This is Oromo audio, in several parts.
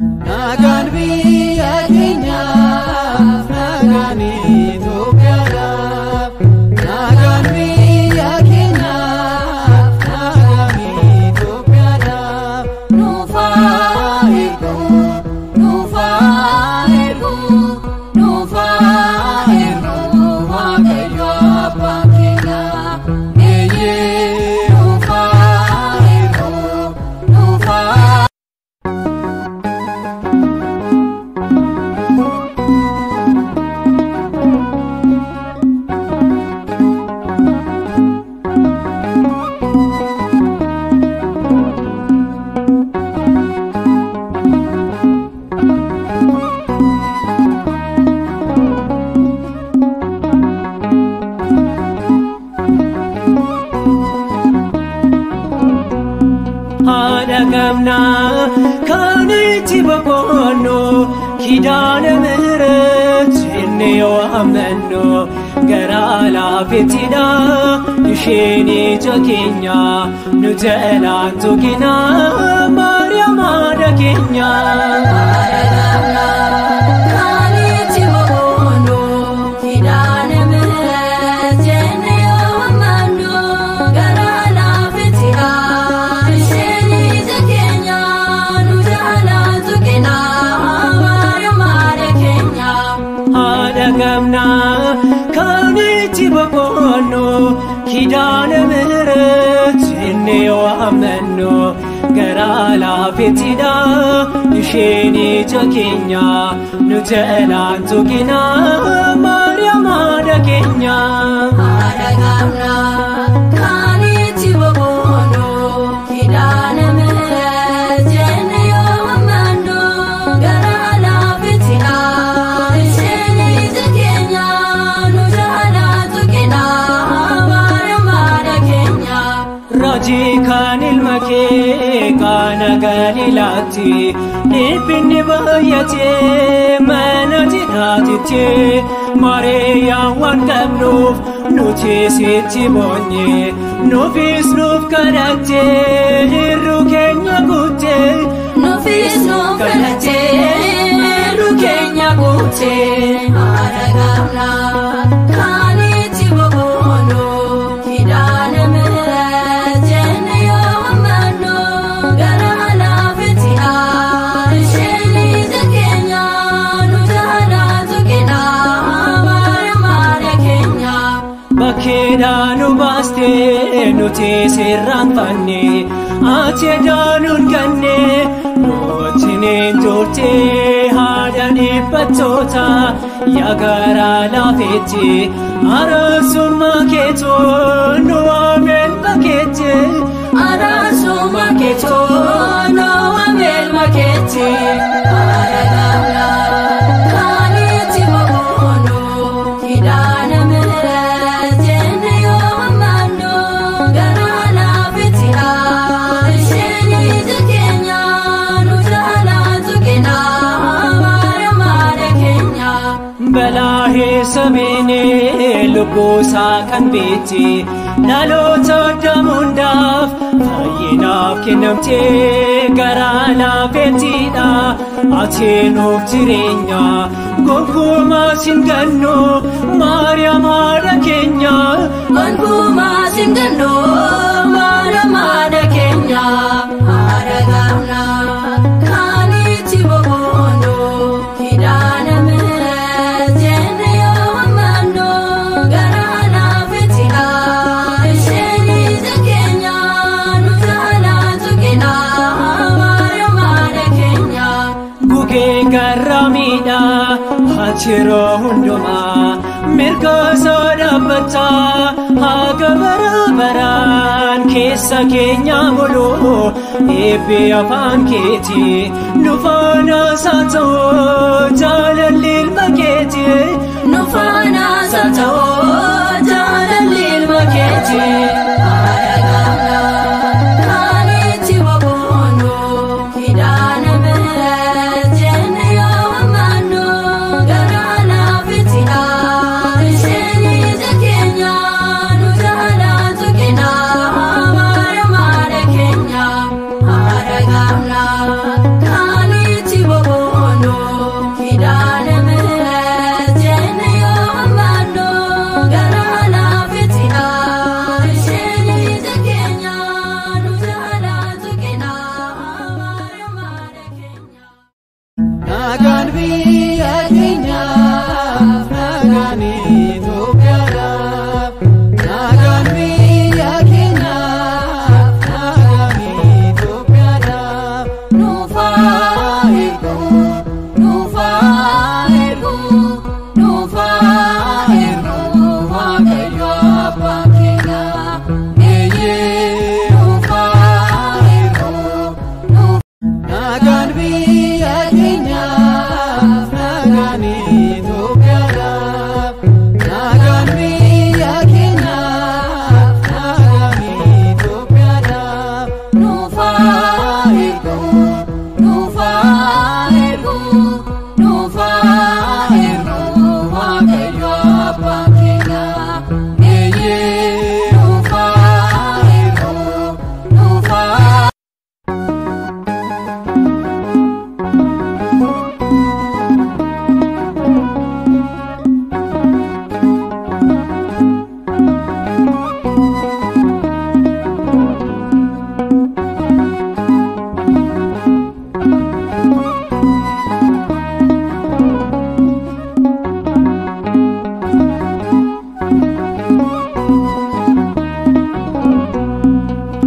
Nagaan biyya keenyaaf, nagaan Itoophiyaadhaaf. Nagaan biyya keenyaaf, nagaan Itoophiyaadhaaf. Nuuf haa ergu, nuuf haa ergu, nuuf haa ergu Waaqayyo abbaan keenya. Eeyyee nuuf haa ergu, nuuf haa. Haadha gamnaa kan itti boqonnu, Kidaana ምህረት jennee waammannu, garaa laafettidha isheen ija keenya, nu jalaan tuqina Maariyaam haadha keenya. Kaanitti boqonnu, Kidaana ምህረት jennee waammannu, garaa laafettidha isheen ija keenya, nu jalaan tuqina Maariyaam haadha keenya. Haadha gamnaa kan itti boqonnu, Kidaana ምህረት jennee waammannu, garaa laafettidha isheen ija keenya, nu jalaan tuqina Maariyaam haadha keenya. Haadha gamnaa kaanitti boqonnu, Kidaana ምህረት jennee waammannu, garaa laafettidha isheen ija keenya, nu jalaan tuqina Maariyaam haadha keenya. Raajii kan ilma kee Qaana Galiilaatti dhiphinni baay'atee mana jiraatitti, Maariyaam waan qabnuuf nuti sitti boonye, nuufis nuuf kadhattee hir'uu keenya guuttee. Nuufis nuuf kadhattee hir'uu keenya guuttee. Haadha gamnaa kaanitti boqonnu, Kidaana ምህረት jennee waammannu, garaa laafettidha isheen ija keenya, nu jalaan tuqina Maariyaam haadha keenya. Bakkeedhaa nu baastee nuti sirraanfanne, ati edaanuun ganne nuti turte, haadha dhiphattoota yaa garaa laafetti, araarsummaa keetoo nu waameen bakkeetti. Araarsummaa keetoo nu waameen bakkeetti. Haadha gamnaa kaanitti boqonnu, Kidaana ምህረት jennee waammannu, garaa laafettidha isheen ija keenya, nu jalaan tuqina Maariyaam haadha keenya. Balaahee sabeenee lubbuusaa kan beekte, dhaloota addaam hundaaf fayyinaaf kennamtee, garaa laafettidha ati nuuf jireenya, gonkumaa sin gannu Maariyaam haadha keenya. Gonkumaa sin gannu Maariyaam haadha keenya. Haadha gamnaa kaanitti boqonnu, Kidaana ምህረት jennee waammannu, garaa laafettidha isheen ija keenya, nu jalaan tuqina Maariyaam haadha keenya. Gugee garraamiidha ati yeroo hundumaa, mirga isaa dhaabbataa haga bara baraan keessa keenya bulu, eebbi afaan keetii nu faana isaa ta'u, jaalalli ilma keetii. Nu faana isaa ta'u, jaalalli ilma keetii. Haadha gamnaa kaanitti boqonnu, Kidaana ምህረት jennee waammannu, garaa laafettidha isheen ija keenya, nu jalaan tuqina Maariyaam haadha keenya. Haadha gamnaa kaanitti. Nagaan biyya keenyaaf, nagaan Itoophiyaadhaaf. Nagaan biyya keenyaaf, nagaan Itoophiyaadhaaf. Nuuf haa ergu, nuuf haa ergu, nuuf haa ergu Waaqayyo abbaan keenya. Eeyyee. Nuuf haa ergu, nuuf. Nagaan biyya keenyaaf, nagaan Itoophiyaadhaaf. Nagaan biyya keenyaaf, nagaan Itoophiyaadhaaf. Nuuf haa ergu, nuuf haa ergu, nuuf haa ergu Waaqayyo abbaan keenya. Eeyyee. Nuuf haa ergu, nuuf haa.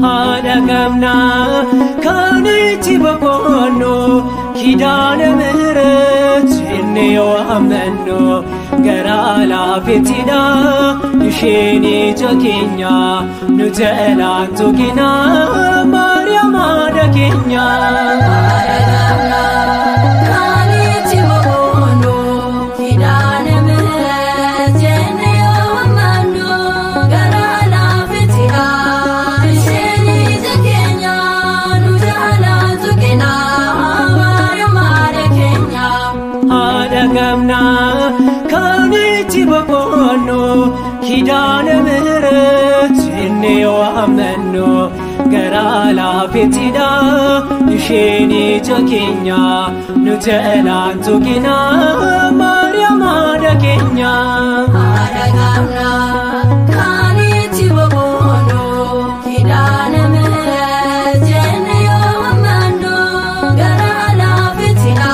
Haadha gamnaa kan itti boqonnu Kidaana ምህረት jennee waammannu garaa laafettidha isheen ija keenya nu jalaan tuqina Maariyaam haadha keenya. Kan itti boqonnu Kidaana ምህረት jennee waammannu garaa laafettidha isheen ija keenya nu jalaan tuqina Maariyaam haadha keenya. Haadha gamnaa kan itti boqonnu Kidaana ምህረት jennee waammannu garaa laafettidha isheen ija keenya nu jalaan tuqina Maariyaam haadha keenya. Haadha gamnaa kan itti boqonnu Kidaana ምህረት jennee waammannu garaa laafettidha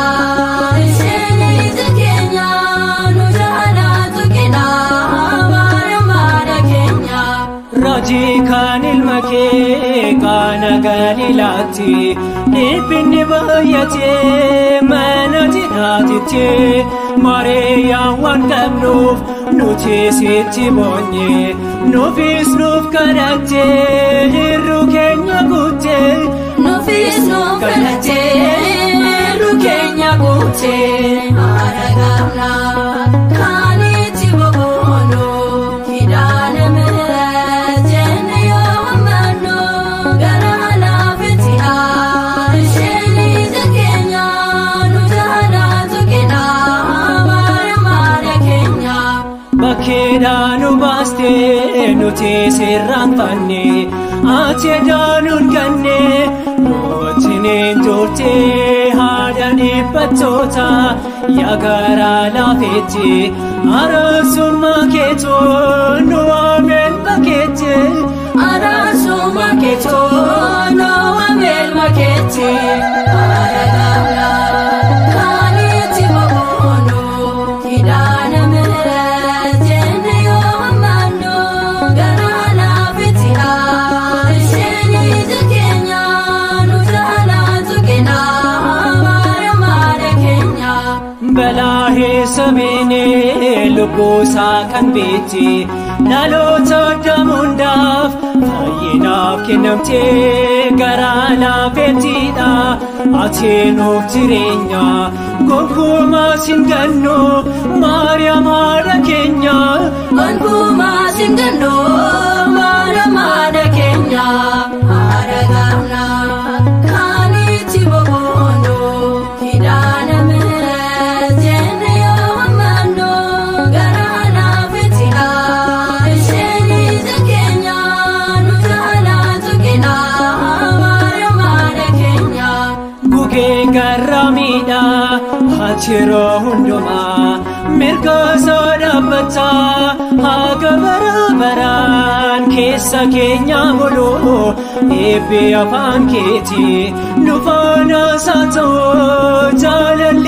isheen ija keenya nu jalaan tuqina Maariyaam haadha keenya. Raajii kan ilma kee Qaana Galiilaatti dhiphinni baay'atee mana cidhaatitti Maariyaam waan qabnuuf nuti sitti boonye nuufis nuuf kadhattee hir'uu keenya guuttee. Nuufis nuuf kadhattee hir'uu keenya guuttee. Haadha gamnaa kan itti boqonnu Kidaana ምህረት jennee waammannu garaa laafettidha isheen ija keenya nu jalaan tuqina Maariyaam haadha keenya. Bakkeedhaa nu baastee nuti sirraanfanne ati edaanuun ganne nuti turte haadha dhiphattoota yaa garaa laafetti araarsummaa keetoo nu waameen bakkeetti. Araarsummaa keetoo nu waameen bakkeetti. Haadha gamnaa kan itti boqonnu Kidaana ምህረት jennee waammannu garaa laafettidha isheen ija keenya nu jalaan tuqina Maariyaam haadha keenya. Balaahee sabeenee lubbuusaa kan beekti dhaloota addamuundaaf fayyinaaf kennamtee garaa laafettidha ati nuuf jireenya gonkumaa sin gannu Maariyaam haadha keenya. Gonkumaa sin gannu Maariyaam haadha keenya. Haadha gamnaa kan itti boqonnu Kidaana ምህረት jennee waammannu garaa laafettidha isheen ija keenya nu jalaan tuqina Maariyaam haadha keenya. Gugee garraamiidha ati yeroo hundumaa mirga isaa dhaabbata haga bara baraan Keessa keenya bulu eebbi afaan keetii nu faana isaa ta'u jaalalli.